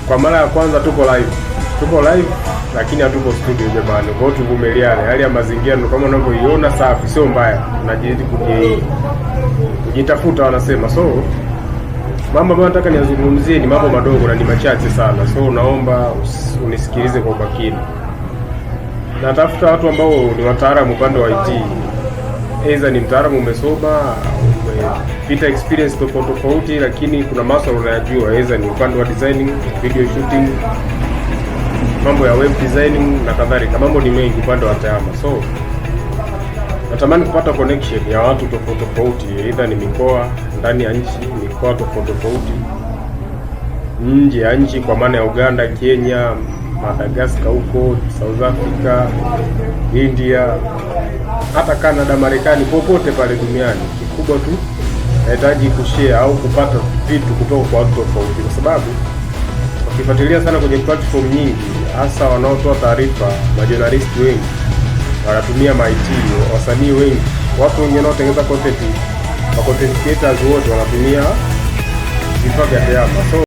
Kwa mara ya kwanza tuko live, tuko live lakini hatuko studio jamani. Kwa hiyo tuvumiliane, hali ya mazingira ndio kama unavyoiona, safi, sio mbaya, tunajaribu kujitafuta wanasema. So mambo ambayo nataka niyazungumzie ni mambo madogo na ni machache sana, so naomba unisikilize kwa umakini. Natafuta watu ambao ni wataalamu upande wa IT, aidha ni mtaalamu umesoma, umepita experience tofauti tofauti, lakini kuna masuala unayajua, aidha ni upande wa designing, video shooting, mambo ya web designing na kadhalika. Mambo ni mengi upande wa tehama, so natamani kupata connection ya watu tofauti tofauti, aidha ni mikoa ndani ya nchi, mikoa tofauti tofauti nje ya nchi, kwa maana ya Uganda, Kenya, Madagascar huko South Africa, India, hata Canada, Marekani, popote pale duniani. Kikubwa tu nahitaji kushare au kupata vitu kutoka kwa watu tofauti, kwa sababu ukifuatilia sana kwenye platform nyingi, hasa wanaotoa taarifa, majournalist wengi wanatumia ma-IT, wasanii wengi, watu wengine wanaotengeneza content, wa content creators wote wanatumia vifaa vya tehama so